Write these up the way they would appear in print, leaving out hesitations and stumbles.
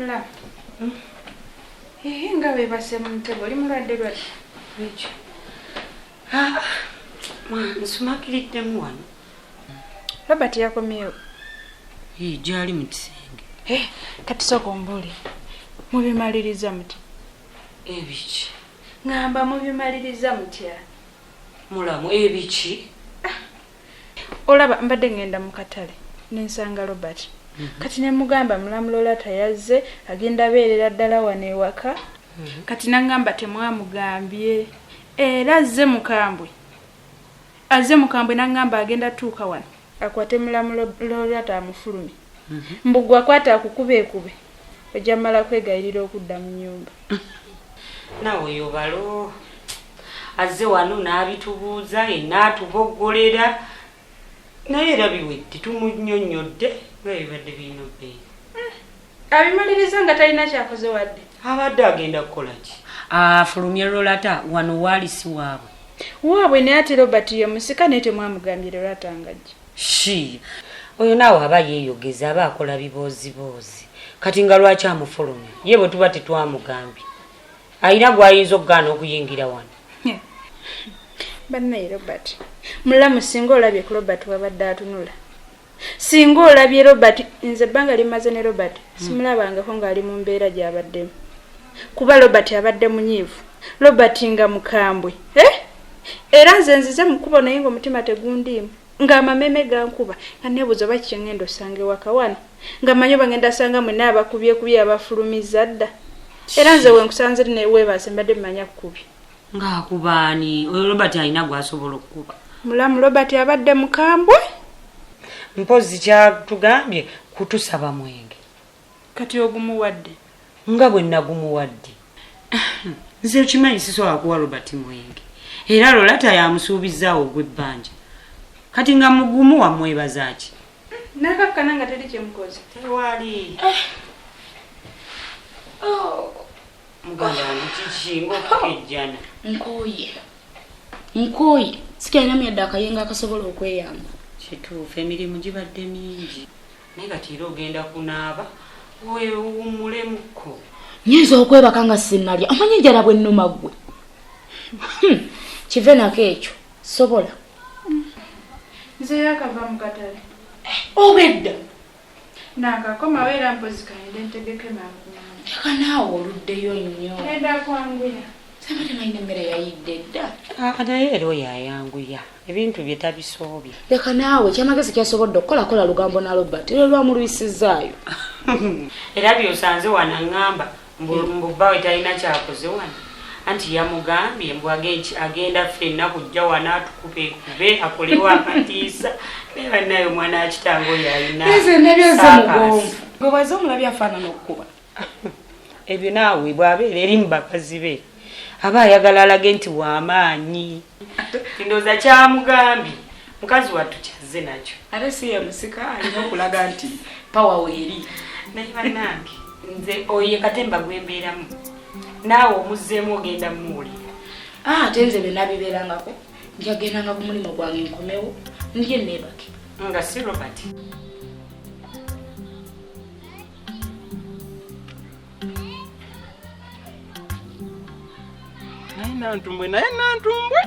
Mulamu. Nga weebase mu ntebe, oli mulwadde lwadde? Ekyo. Nsumakiriddemu wano. Robert yakomyewo. Gyali mu kisenge. Kati sooka ombuulire. Mubimaliriza mutya? Ebiki? Ngamba mubimaliriza mutya? Mulamu, ebiki? Olaba mbadde ngenda mu katale nensanga Robert. Kati ne mugamba mulamu Lolata yazze agenda abeerera ddala wano ewaka. Kati nangamba temwamugambye era azze mukambwe. Azze mukambwe nangamba agenda tuuka wano akwate mulamu Lolata amufulumye. Mbu gwe akwata akukube ekube ojja mmala kwegayirira okudda mu nnyumba. Naawe yobalo azze wano n'abitubuuza enaatuboggolera naye era biwedde tumunnyonnyodde nga bibadde birina obbeera. Abimaliriza nga talina kyakoze wadde. Abadde agenda kukola ki? Afulumye Lolata wano waali si waabwe. Waabwe naye ate Robert ye musika naye temwamugambye Lolata ng'ajja. Shi oyo naawe aba yeeyogeza aba akola bibooziboozi kati nga lwaki amufulumya ye bwe tuba tetwamugambye ayina gw'ayinza okugaana okuyingira wano. Bannaye Robert mulamu singa olabye ku Robert wabadde atunula singa olabye Robert nze ebbanga limmaze ne Robert simulabangako ng'ali mu mbeera gy'abaddemu kuba Robert abadde munyiivu Robert nga mukambwe era nze nzize mu kkubo naye ng'omutima tegundiimu ng'amameme gankuba nga neebuuza oba kiki ngenda osanga ewaka wano nga mmanyi oba ngenda sanga mwenna abakubyekubye abafulumizza dda era nze wenkusanze neweebase mbadde mmanya kkubye. Ng'akubaani oyo Robert alina gw'asobola okukuba. Mulamu Robert abadde mukambwe. Mpozzi kyatugambye kutusaba mwenge. Kati ogumuwadde? Nga bwe nagumuwadde. Nze okimanyi sisobola kuwa Robert mwenge era Lolata yamusuubizzaawo ogw'ebbanja kati nga mugumu wamwebaza ki? Nakakkana nga teri kyemukoze. Tewali. Muganda wange kiki ng'okukejjana? Nkooye. Nkooye. Sikyalinamu yadde akayengo akasobola okweyamba. Kituufu emirimu gibadde mingi naye kati era ogenda kunaaba weewummulemukko. Nyinza okwebaka nga sinnalya omanyi enjala bwe nnuma ggwe. Kive nako ekyo sobola. Nze yakava mu katale. Obwedda. Naakakomawo era mpozi kayinde ntegeke mangu. Leka naawe oluddeyo nnyo. Ngenda kwanguya. Sema temalina emmere yayidde dda. Naye era oyo ayanguya ebintu bye tabisoobye. Leka naawe ekyamagezi kyasobodde okukolakola lugambo na Robert era lwamulwisizaayo. Era byosanze wano aŋŋamba mbu bbaawe talina kyakoze wano anti yamugambye mbu agenda ffenna kujja wano atukubekube akolewo akatiisa naye bannaye omwana wa kitange oyo alina. Nze ndabye nze mugonvu. Gwe bwaze omulabye afaanana okukuba. Ebyo naawe bw'abeera eri mu bakazi be aba ayagala alage nti w'amaanyi. Ndowooza kyamugambye mukazi wattu kyazze nakyo. Ate si ye musika alina okulaga nti pawa weeri. Naye bannange nze oyo ye katemba gwe mbeeramu naawe omuzzeemu ogenda mmuwulira. Ate nze byonna bibeerangako njagendanga ku mulimu gwange nkomewo ndye neebake. Nga si Robert. Naye Nantumbwe, naye Nantumbwe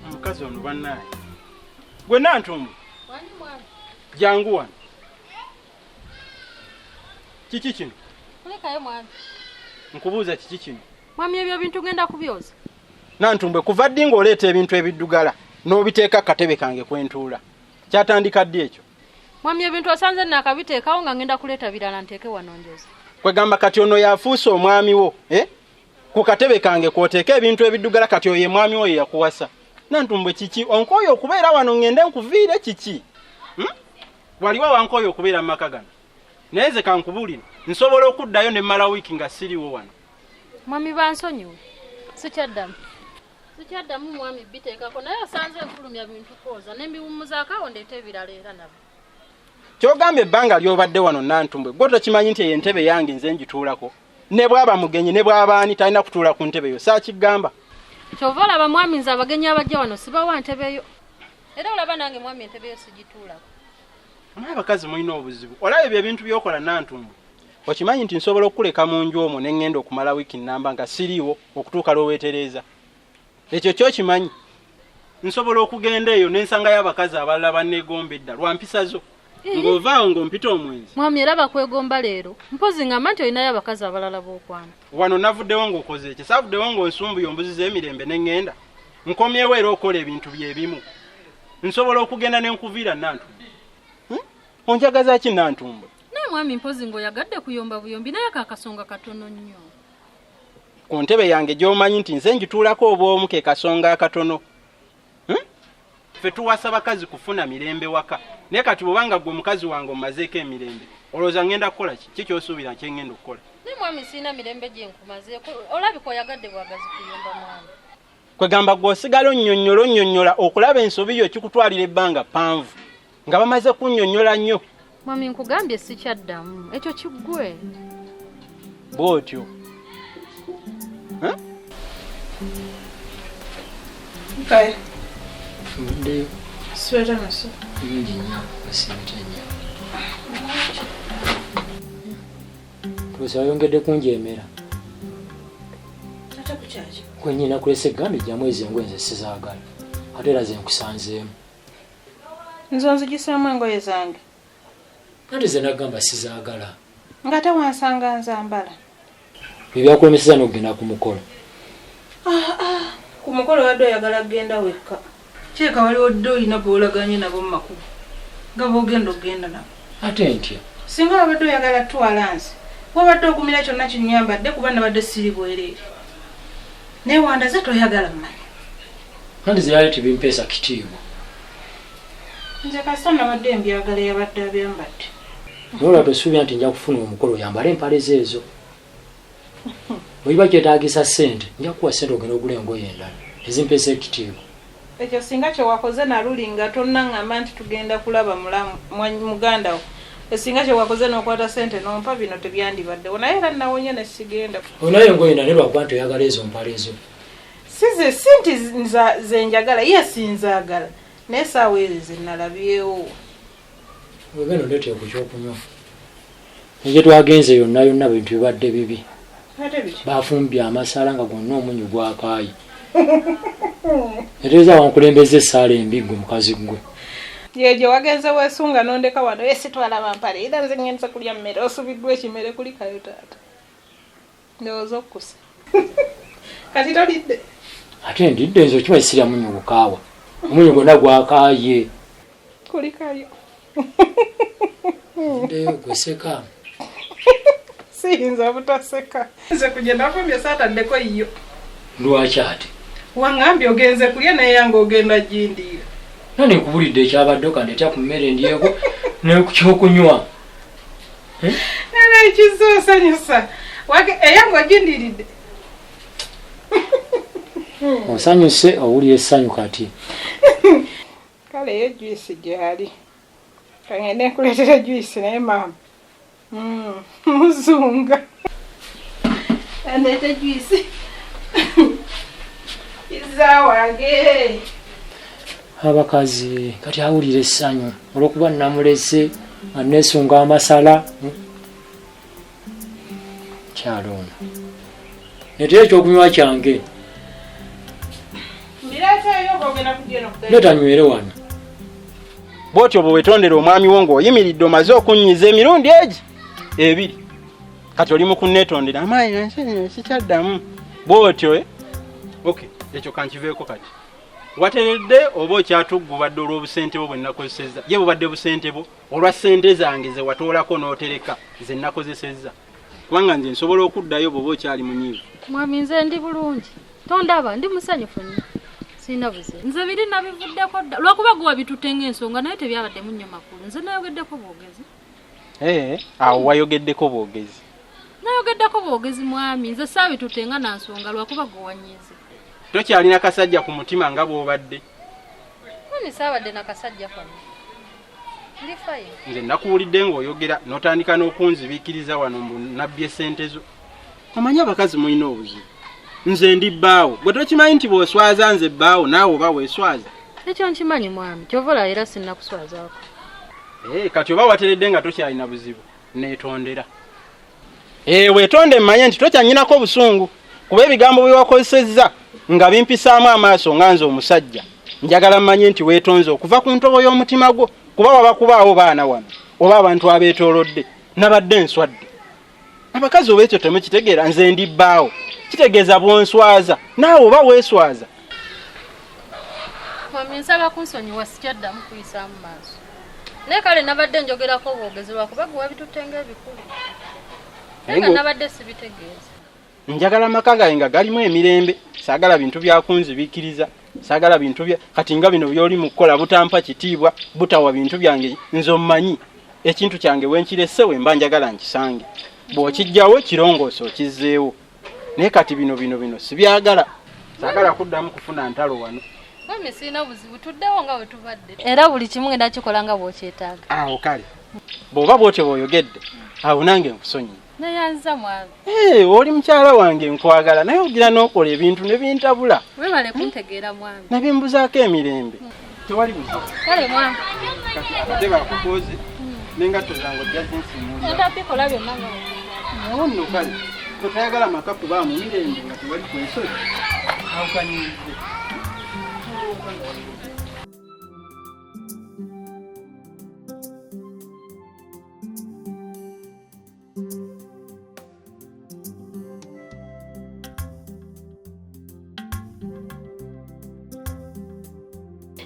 omukazi ono bannaaye. Gwe Nantumbwe jangu wano. Kiki kino? Kulekayo mwami. Nkubuuza kiki kino? Mwami ebyo bintu ngenda kubyoza. Nantumbwe kuva ddi ng'oleeta ebintu ebiddugala n'obiteeka katebe kange kwentuula? Kyatandika ddi ekyo? Mwami ebintu osanze nakabiteekawo nga ngenda kuleeta birala nteeke wano njoza. Kwegamba kati ono yafuuse omwami wo, Ku katebe kange kw'oteeka ebintu ebiddugala kati oyo ye mwami wo ye yakuwasa. Nantumbwe kiki? Onkooye okubeera wano ngende nkuviire kiki? Waliwo awankooye okubeera mu maka gano. Naye nze kankubuulire, nsobola okuddayo ne mmala wiiki nga siriiwo wano. Mwami bansonyiwe. Sikyaddamu. Sikyaddamu mwami biteekako naye osanze nfulumya bintu kwoza ne mbiwummuzaako awo ndeete ebirala era nabo. Ky'ogambye ebbanga ly'obadde wano Nantumbwe, ggwe tokimanyi nti eyo entebe yange nze ngituulako? Ne bw'aba mugenyi ne bw'aba ani talina kutuula ku ntebe yo, saakigamba. Ky'ova olaba mwami nze abagenyi abajja wano sibawa ntebe yo. Era olaba nange mwami entebe yo sigituulako. Naye abakazi mulina obuzibu. Olaba ebyo ebintu by'okola Nantumbwe. Okimanyi nti nsobola okukuleka mu nju omwo ne ŋŋenda okumala wiiki nnamba nga siriiwo okutuuka lw'oweetereeza. Ekyo kyo okimanyi? Nsobola okugenda eyo ne nsangayo abakazi abalala banneegomba edda lwa mpisa zo. Ng'ova awo ng'ompita omwenzi. Mwami era bakwegomba leero. Mpozzi ŋŋamba nti olinayo abakazi abalala b'okwana. Wano navuddewo ng'okoze ki? Saavuddewo ng'onsumbuye ombuziza emirembe ne ŋŋenda? Nkomyewo era okola ebintu bye bimu. Nsobola okugenda ne nkuviira Nantumbwe. Hmm? Onjagaza ki Nantumbwe? Naye mwami mpozi ng'oyagadde kuyomba buyombi naye ako akasonga katono nnyo. Ku ntebe yange gy'omanyi nti nze ngituulako obw'omu ke kasonga akatono. Hmm? Ffe tuwasa bakazi kufuna mirembe waka. Naye kati bw'oba nga ggwe mukazi wange ommazeeko emirembe, olowooza ŋŋenda kukola ki? Ki ky'osuubira kye ŋŋenda okukola? Naye mwami sirina mirembe gye nkumazeeko. Olabika oyagadde bwagazi kuyomba mwami. Kwegamba gwe osigala onnyonnyola onnyonnyola okulaba ensobi yo kikutwalira ebbanga ppanvu nga bamaze kunnyonnyola nnyo. Mwami nkugambye sikyaddamu ekyo kiggwe. Bw'otyo. Kale. Nvuddeyo. Sweta musu. Bulungi nnyo, osiimye nnyo. Tuusa wayongedde kunjeemera. Ate ku kyaki? Gwe nnyina kulese gambye jjamu ezo engoye nze sizaagala. Ate era ze nkusanzeemu. Nze onzigisaamu engoye zange. Anti nze nagamba sizaagala. Ng'ate wansanga nzambala. Bye byakulemesezza n'okugenda ku mukolo. Ah, ah, ku mukolo obadde oyagala kugenda wekka. Kireka waliwo dda olina b'olaganye nabo mu makubo nga b'ogenda okugenda nabo. Ate ntya? Singa wabadde oyagala twala nze, wabadde ogumira kyonna kye nnyambadde kuba nabadde siri bwereere. Naye wandaze toyagala mmanya. Anti nze yali tebimpeesa kitiibwa. Nze kasita nabadde mbyagala yabadde abyambadde. Naye olwa tosuubira nti nja kufuna omukolo oyambale empale zo ezo. Bwe kiba kyetaagisa ssente, nja kukuwa ssente ogende ogule engoye endala ezimpeesa ekitiibwa. Ekyo singa kye wakoze naluli nga tonnaŋŋamba nti tugenda kulaba mulamu muganda wo. Singa kye wakoze n'okwata ssente n'ompa bino tebyandibaddewo naye era nawonye ne sigenda. Olinayo engoye endala naye lwakuba nti oyagala ezo mpale zo. Si ze si nti ze njagala, ye sinzaagala naye essaawa ezo ze nnalabyewo. Wegenda ondeetere ku kyokunywa. Ne gye twagenze yonna yonna bintu bibadde bibi. Bafumbye amasala nga gonna omunyu gwakaaye. Eteeza wankulembeza essaala embi ggwe mukazi ggwe. Ye gye wagenze weesunga n'ondeka wano ye sitwala mpale era nze ngenze kulya mmere osubiddwa ekimere kulikayo taata. Ndowooza okkusa. Kati tolidde? Ate ndidde nze okimanyi sirya munyu gukaawa. Omunyu gwonna gwakaaye. Kulikayo. Ndeyo gwe seka. Siyinza butaseka. Nze kugye nafumbye saataddeko yo. Lwaki ate? Waŋŋambye ogenze kulya naye yange ogenda gindiira. Nani nkubulidde ekyabadde kandetya ku mmere ndyeko ne ku kyokunywa. Era ekizza osanyusa. Eyange ogindiiridde. Osanyuse owulira essanyu kati. Kale yo juice gyali. Kangende nkuleetera juice naye maama. Muzunga. Andeete juice. Iza wange. Abakazi kati awulira essanyu olw'okuba namulese nga neesunga amasala. Kyalo ono. Neetera ekyokunywa kyange. Mbireeteeyo oba ogenda kujja eno kugenda? Leeta nywere wano. Bw'otyo bwe weetondera omwami wo ng'oyimiridde omaze okunnyiza emirundi egi ebiri. Kati oli mu kunneetondera amaanyi sikyaddamu. Bw'otyo eh? Okay, ekyo kankiveeko kati. Wateredde oba okyatuggubadde olw'obusente bwo bwe nnakozesezza? Ye bubadde busente bwo olwa ssente zange ze watoolako n'otereka ze nnakozesezza. Kubanga nze nsobola okuddayo bw'oba okyali munyiivu. Mwami nze ndi bulungi. Tondaba ndi musanyufu nnyo. Sirina buzibu. Nze biri nabivuddeko dda. Lwakuba gwe wabitutte ng'ensonga naye tebyabaddemu nnyo makulu. Nze nayogeddeko bwogezi. Awo wayogeddeko bwogezi. Nayogeddeko bwogezi mwami. Nze saabitutte nga na nsonga lwakuba gwe wanyiize. Tokyalina kasajja ku mutima nga bw'obadde. Mwami saabadde na kasajja konna. Ndi fine. Nze nakuwulidde ng'oyogera n'otandika n'okunzibiikiriza wano mbu nabbye ssente zo. Omanyi abakazi mulina obuzibu. Nze ndi bbaawo. Gwe tokimanyi nti bw'oswaza nze bbaawo naawe oba weeswaza? Ekyo nkimanyi mwami. Ky'ova olaba era sinnakuswazaako. Kati oba wateredde nga tokyalina buzibu, neetondera. Weetonde mmanye nti tokyanyinako obusungu, kuba ebigambo bye wakozesezza nga bimpisaamu amaaso nga nze omusajja. Njagala mmanye nti weetonze okuva ku ntobo y'omutima gwo, kuba waba kubaawo baana wano oba abantu abeetoolodde, nabadde nswadde. Abakazi oba ekyo temukitegeera, nze ndi bbaawo. Kitegeeza bw'onswaza naawe oba weeswaza. Mwami, nsaba kunsonyiwa, sikyaddamu kuyisaamu maaso. Naye kale nabadde njogerako obwogezi lwakuba gwe wabitutte ng'ebikulu. Naye nga nabadde sibitegeeza. Njagala amaka gange nga galimu emirembe, saagala bintu byakunzibikiriza, saagala bintu bya kati nga bino by'oli mu kukola butampa kitiibwa, butawa bintu byange. Nze ommanyi ekintu kyange wenkirese we mba njagala nkisange, bw'okijjawo kirongoose okizzeewo. Naye kati bino bino bino sibyagala, saagala kuddamu kufuna ntalo wano. Mwami, sirina buzibu, tuddewo nga bwe tubadde. Era buli kimu ngenda kikola nga bw'okyetaaga. Awo kale bw'oba bw'otyo bw'oyogedde, awo nange nkusonyiye. Neyanza mwami. Oli mukyala wange nkwagala, naye ogira n'okola ebintu ne bintabula. Webale kuntegeera mwami. Ne bimbuzaako emirembe. Tewali buzibu. Kale mwami. Kati akatebe akukooze n'engatto zange ojja zinsiimuulira. Ngenda bikola byonna nga bw'obyagala. Awo nno kale totayagala maka kubaamu mirembe nga tewali kwensozi. Awo kanyingize.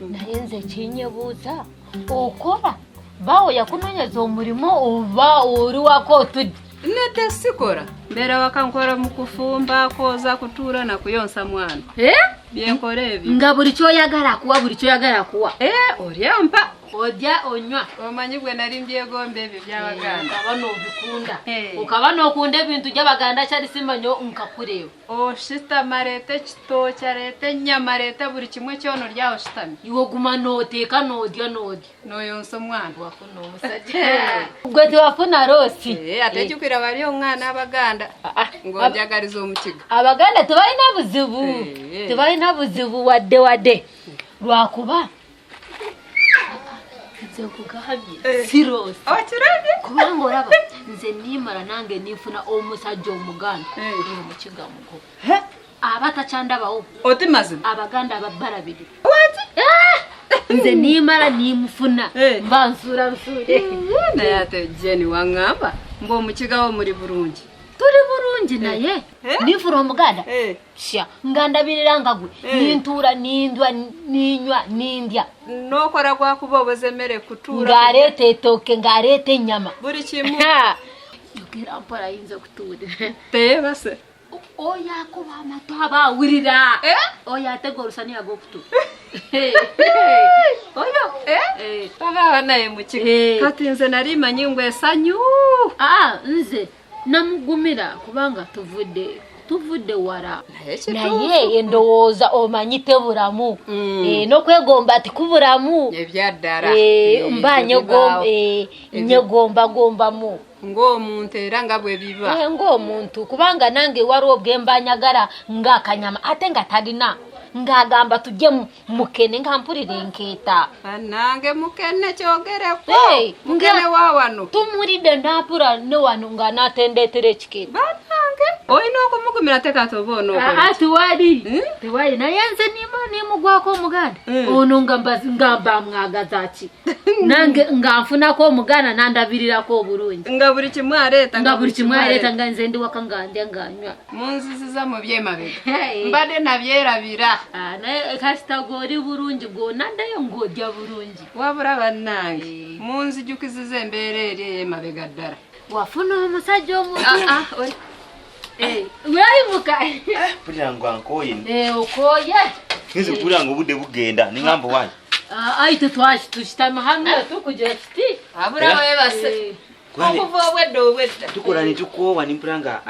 Naye nze kinyebuuza, okola baawo yakunonyeza omulimu oba oli waka otudde? Nedda, sikola, mbeera waka, nkola mu kufumba, kwoza, kutuula na kuyonsa mwana. Byenkola ebyo. Nga buli kyoyagala akuwa, buli kyoyagala akuwa? Olyampa. Odya onywa. Omanyi bwe nali mbyegomba ebyo by'Abaganda. Okaba n'obikunda. Okaba n'okunda ebintu by'Abaganda kyali simanyo nkakureeba. Oshitama, aleeta ekitooki, aleeta ennyama, aleeta buli kimwe kyona, oryaho oshitamye. Iwe oguma nooteeka, noodya noodya. Noyonsa omwana. Wafuna omusajja. Gwe tewafuna roosi. Ate jjukira bali omwana Abaganda ng'onjagaliza omukiga. Abaganda tebalina buzibu. Tebalina buzibu wadde wadde. Lwakuba nze nkugambye siroosi. Okirabye? Kubanga olaba nze niimala nange ninfuna omusajja Omuganda omukiga mugo. Aba takyandabawo. Oti mazima? Abaganda ababalabiri. Waki? Nze niimala nimufuna mba nsuula nsuule. Naye ate Jeni waŋŋamba mbu omukigawo muli bulungi. Tuli bulungi naye ninfuna Omuganda sha nga ndabirira nga gwe nintuula nindwa ninywa nindya. N'okola gwakuba oboza emmere kutuula. Ng'aleeta etooke, ng'aleeta ennyama. Buli kimu. Yogera mpola ayinza okutuwulira. Teyeebase. Oyo akuba amatu aba awulira. Oyo atega olusaniya ag'okutu. Oyo. Aba naye mukiga. Kati nze nali manyi ngu essanyu. Nze namugumira kubanga tuvudde wala. Naye endowooza omanyi tebulamu. N'okwegomba tikubulamu. Ebyaddala. Mba nyegombagombamu. Ng'omuntu era nga bwe biba. Ng'omuntu kubanga nange waliwo bwe mba njagala ng'akanyama ate nga talina. Ng'agamba tujje mukene nga mpulira enkeeta. Bannange mukene kyogereko. Mukene wa wano. Tumulidde nampula ne wano nga n'atendeetera ekikene. Bannange olina okumugumira ate kati oba onookola ki? Tewali. Tewali naye nze nimugwako Omuganda. Ono nga mba mwagaza ki? Nange nga nfunako Omuganda nandabirirako obulungi. Nga buli kimu aleeta. Nga buli kimu aleeta nga nze ndi waka nga ndya nga nywa. Munziziza mu byemabega. Mbadde nabyerabira. Naye kasita gw'oli bulungi gw'onaddayo ng'odya bulungi. Wabula bannange munzijukiziza embeera eri ey'emabega ddala. Wafuna omusajja omubi. Weeyimuka. Mpulira nga nkooye. Okooye. Nze mpulira nga obudde bugenda ningamba wange. Ayi tushitama hamwe tukugira kiti. Abula weebase. Okuva obwedda obwedda. Tukola ne tukoowa nimpulira nga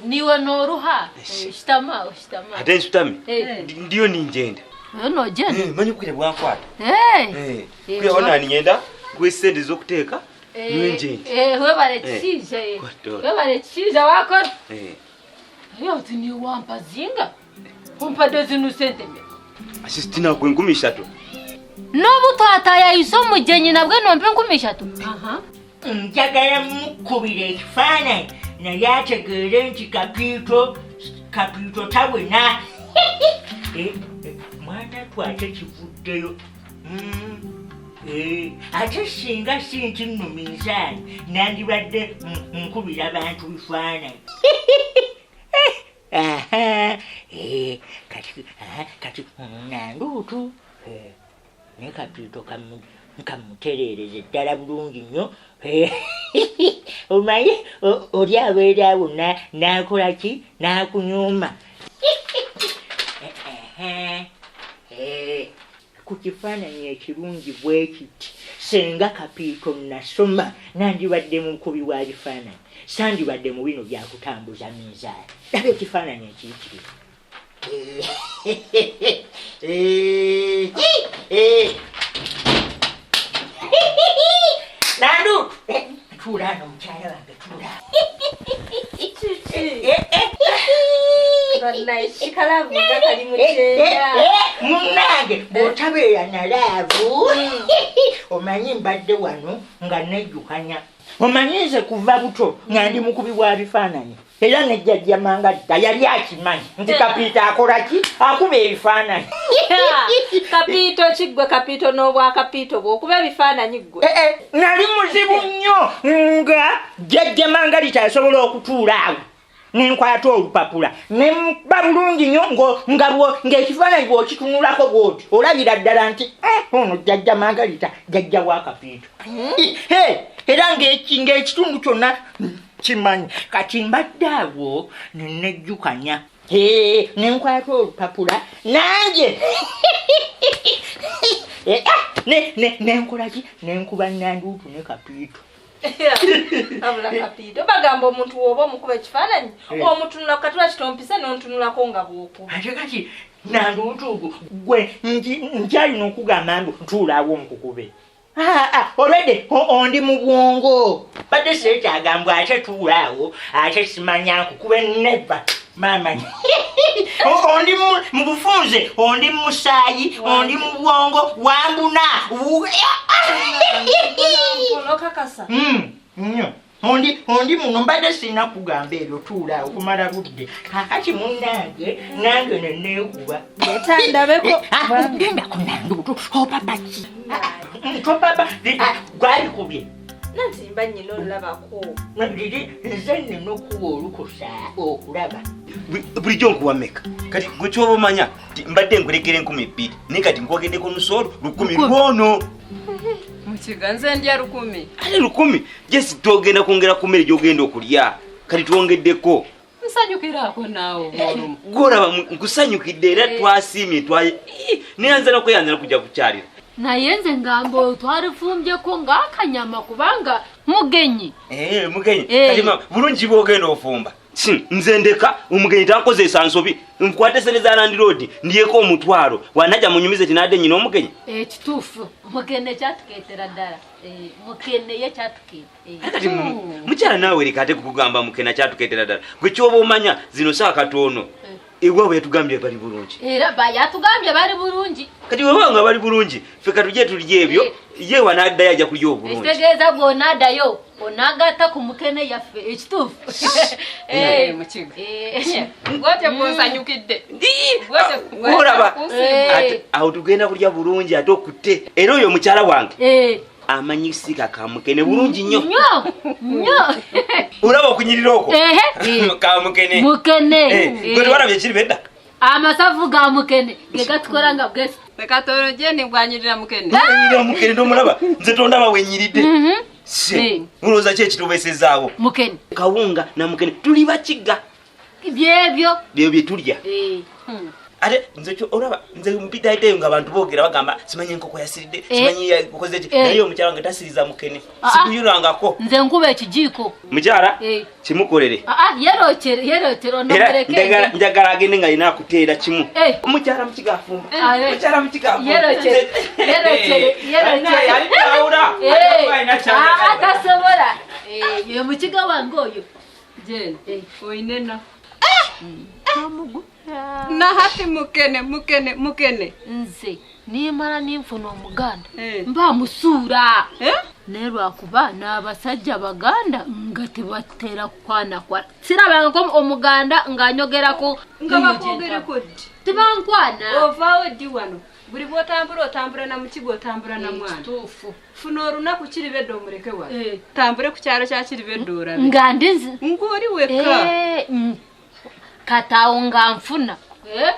niwe n'oruha. Shitama oshitama. Ate nsutame. Ndiyo ninjenda. Nogenda. Manyi obwire bwankwata. Kuya ona ningenda kuwa essente z'okuteeka niwe njenda. Webale kishiija. Webale kishiija wakora. Naye oti niwe wampa zinga. Ompadde zino sente mmeka? Asistina gwe 30,000. N'obu twatayayisa omugyenyi nabwe nompa 30,000. Njagala mukubira ekifaananyi Naye ategeere nti Kapiito tawena. Mwana twate kivuddeyo. Ate singa si nti nno minzaani nandibadde nkubira bantu bifaananyi. Kati Nandutu ne Kapiito kamutereereze ddala bulungi nnyo. Omanyi oli abeera awo n'akola ki n'akunyuma. Ku kifaananyi ekirungi bwe kiti senga Kapiito nasoma nandibadde mukubi wa bifaananyi, sandibadde mu bino byakutambuza minzaani. Laba ekifaananyi ekiyitirivu. Nandu tuula ano mukyala wange, tuula. Munnange bw'otabeera na laavu omanyi mbadde wano nga nejjukanya. Omanyi nze kuva buto nga ndi mukubi wa bifaananyi era ne jjajja Mangadda yali akimanyi nti Kapiito akola ki, akuba ebifaananyi. Kapiito kiggwe Kapiito n'obwa Kapiito bw'okuba ebifaananyi ggwe. Nali muzibu nnyo nga jjajja Mangalita asobola okutuula awo nenkwata olupapula nemba bulungi nnyo ng'ekifaananyi bw'okitunulako bw'oti olabira ddala nti ono jjajja Mangalita jjajja wa Kapiito. Era ng'ekitundu kyonna kimanyi. Kati mbadde awo nenejjukanya nenkwata olupapula nange nenkola ki, nenkuba Nandutu ne Kapiito. Abula Kapiito bagamba omuntu woba omukuba ekifaananyi omutunula katula kitompise n'ontunulako nga bw'okuba. Ate kati Nandutu gwe nkyalina okugamba mbu ntuulaawo nkukube. Olwedde ondi mu bwongo badde seekyagambwa ate tuulaawo ate simanya nkukube neva maama. Ondi mu bufunze, ondi mu musaayi, ondi mu bwongo wambuna. Okakasa nnyo ondi muno mbadde sirina kugamba ebyo, tuulaawo kumala budde. Kakati munnange nange neneekuba. Ndabeko gendako Nandutu opapa ki topapa gwalikubye. Nanti mba nnyina olabako. Liri nze nnina okuwa olukusa okulaba. Bulijjo nkuwa mmeka? Kati gwe kyoba omanya mbadde nkulekera 2000 naye kati nkwogeddeko nusu olwo 1000 lwono. Mukiga nze ndya 1000. Ate 1000 jesi togenda kwongera ku mmere gy'ogenda okulya kati twongeddeko. Nsanyukirako naawe olumu. Gw'olaba nkusanyukidde era twasiimye neyanza nakweyanza kujja kukyalira. Naye nze ngamba twalifumbyeko ng'akanyama kubanga mugenyi. Mugenyi. Kati mama bulungi bw'ogenda ofumba. Nze ndeka omugenyi tankozesa nsobi nkwate sente za landiroodi ndyeko omutwalo wanajja munyumize tinadde nnyina omugenyi. Kituufu mukene kyatukeetera ddala. Mukene ye kyatukeeta. Kati mukyala naawe leka ate kukugamba mukene kyatukeetera ddala gwe kyoba omanya zino saa katono ewaabwe yatugambye bali bulungi. Era yatugambye bali bulungi. Kati webaba nga bali bulungi ffe katujje tulye ebyo ye wanaaddayo ajja kulya obulungi. Ekitegeeza bw'onaaddayo onaagatta ku mukene yaffe ekituufu. Mukiga gwotyo bw'onsanyukidde. Olaba awo tugenda kulya bulungi ate okutte era oyo mukyala wange amanyi sika ka mukene bulungi nnyo. Nnyo. Olaba okunyirira okwo ka mukene. Mukene. Gwe tewalabye ekiri bedda? Amasavu ga mukene ge gatukola nga bwesi. Katono Jeni bwanyirira mukene. Bwanyirira mukene tomulaba nze tondaba wenyiridde. Mulowooza ki ekitubesezaawo? Mukene. Kawunga na mukene tuli bakiga. Byebyo. Byebyo bye tulya. Ate nze olaba nze mpitaiteyo nga abantu boogera bagamba simanyi enkoko yasiridde simanyi yakoze ki naye omukyala wange tasiriza mukene sikuyulangako. Nze nkuba ekijiiko. Mukyala kimukolere. Yerochere onomereke. Njagala agende nga alina akuteera kimu. Omukyala mukiga afumba. Omukyala mukiga afumba. Yerochere. Atasobola. Ye mukiga wange oyo. Jane oyina ennaku. Na hati mukene mukene mukene. Nze nimala ninfuna omuganda mba musuura. Naye lwakuba n'abasajja baganda nga tebatera kukwanakwana. Sirabangako omuganda ng'anyogerako. Nga bakwogereko ddi? Tebankwana. Ovaawo ddi wano? Buli bw'otambula otambula na mukigo, otambula na mwana. Kituufu. Funa olunaku Kiribedde omuleke wano. Tambule ku kyalo kya Kiribedde olabe. Nga ndi Ng'oli wekka. Kataawo nga nfuna.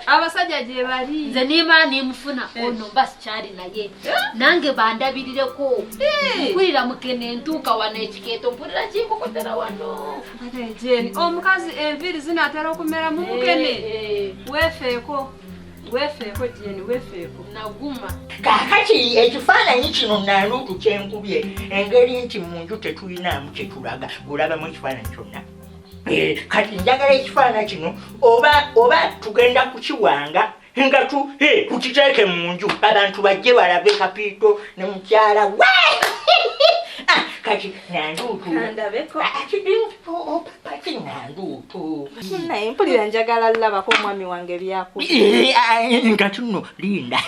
Abasajja gye bali. Nze nimala nimufuna ono mba sikyali naye. Nange bandabirireko. Mpulira mukene ntuuka wano ekikeeto mpulira kinkokotera wano. Jane, omukazi enviiri zinaatera okumera mu mukene. Weefeeko. Weefeeko Jane, weefeeko. Naguma. Kaakati ekifaananyi kino Nandutu kyenkubye engeri nti mu nju tetulinaamu kye tulaga, gulabamu ekifaananyi kyonna. Kati njagala ekifaananyi kino oba tugenda kukiwanga nga tukiteeke mu nju abantu bajje balabe Kapiito ne mukyala we. Kati Nandutu. Kandabeko. Papa Nandutu. Naye mpulira njagala labako omwami wange byakuba. Nga tuno linda.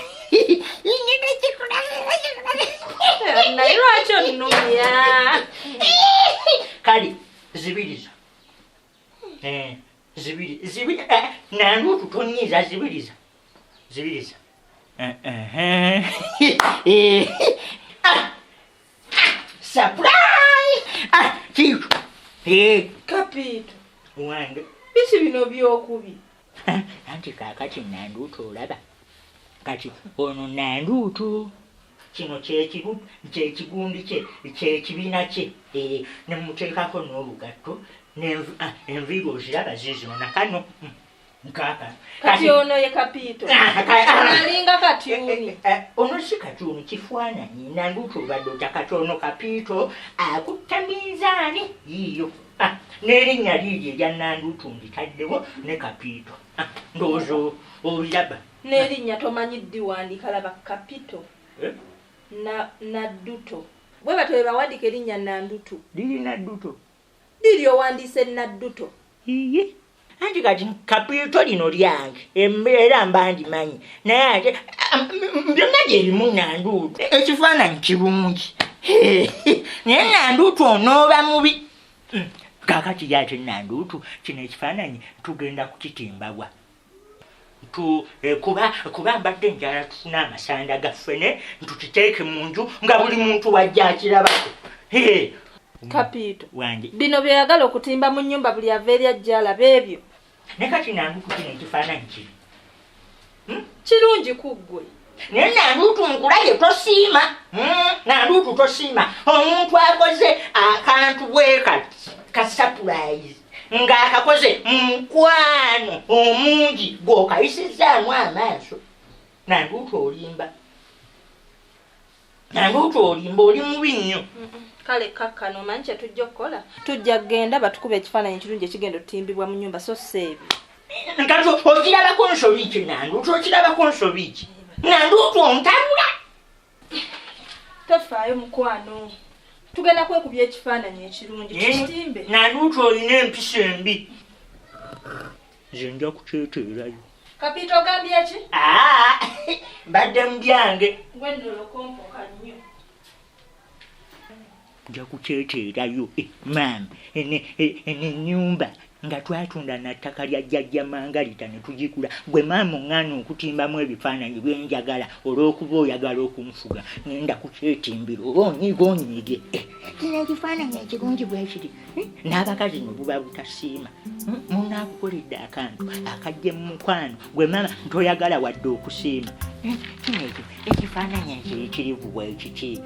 Naye lwaki onnumya? Kale zibiriza. Zibiri Nandutu tonyiiza zibiriza. Zibiriza. Surprise! Kiitu. Kapiito. Wange. Biki bino by'okubi? Anti kaakati Nandutu olaba. Kati ono Nandutu. Kino kyekigundi kye, kyekibiina kye. Ne muteekako n'olugatto. Enviiri oziraba ziizino nakano. Nkaka. Kati ono ye Kapiito. Alinga katyuni. Ono si katyuni, kifaananyi. Nandutu obadde otya? Kati ono Kapiito akutta minzaani yiiyo. N'erinnya liiryo erya Nandutu nditaddewo ne Kapiito. Ndowooza obiraba. N'erinnya tomanyi ddiwandiika, laba Kapiito Nadduto. Bwe batyo bwe bawandiika erinnya Nandutu. Liri Nadduto. Liri owandiise Nadduto. Iye. Anti kati Kapiito lino lyange era mba ndimanyi naye ate byonna gyerimu Nandutu. Ekifaananyi kirungi naye Nandutu onooba mubi. Kaakati ate Nandutu kino ekifaananyi tugenda kukitimbabwa kuba mbadde njala tufune amasanda gaffe tukiteeke mu nju nga buli muntu wajja akirabako. Kapiito. Wange. Bino byeyagala okutimba mu nnyumba buli ava eri ajja alaba ebyo. Ne kati Nandutu kino ekifaananyi kiri kirungi ku ggwe. Naye Nandutu nkulabye tosiima. Nandutu tosiima. Omuntu akoze akantu bwe kati ka surprise ng'akakoze mu mukwano omungi gw'okayisizzaamu amaaso. Nandutu olimba. Nandutu olimba, oli mubi nnyo. Kale kakkano omanyi kye tujja okukola? Tujja kugenda batukube ekifaananyi ekirungi ekigenda otimbibwa mu nnyumba so si ebyo. Kati okirabako nsobi ki Nandutu? Okirabako nsobi ki? Nandutu ontabula. Tofaayo mukwano. Tugenda kwekubya ekifaananyi ekirungi tukitimbe. Nandutu olina empisa embi. Nze nja kukyeteerayo. Kapiito ogambye ki? Mbadde mu byange. Gwe nno olokompoka nnyo. Nja kukyeteerayo. Maama, eno ennyumba nga twatunda na ttaka lya jjajja Mangalita ne tugigula. Gwe maama oŋŋaana okutimbamu ebifaananyi bye njagala olw'okuba oyagala okunfuga. Ŋŋenda kukyetimbira oba onyiiga onyiige. Kino ekifaananyi ekirungi bwe kiri. N'abakazi no buba butasiima. Munaakukoledde akantu akajje mu mukwano. Gwe maama ntoyagala wadde okusiima. Kino ekifaananyi ekiyitirivu bwe kiki?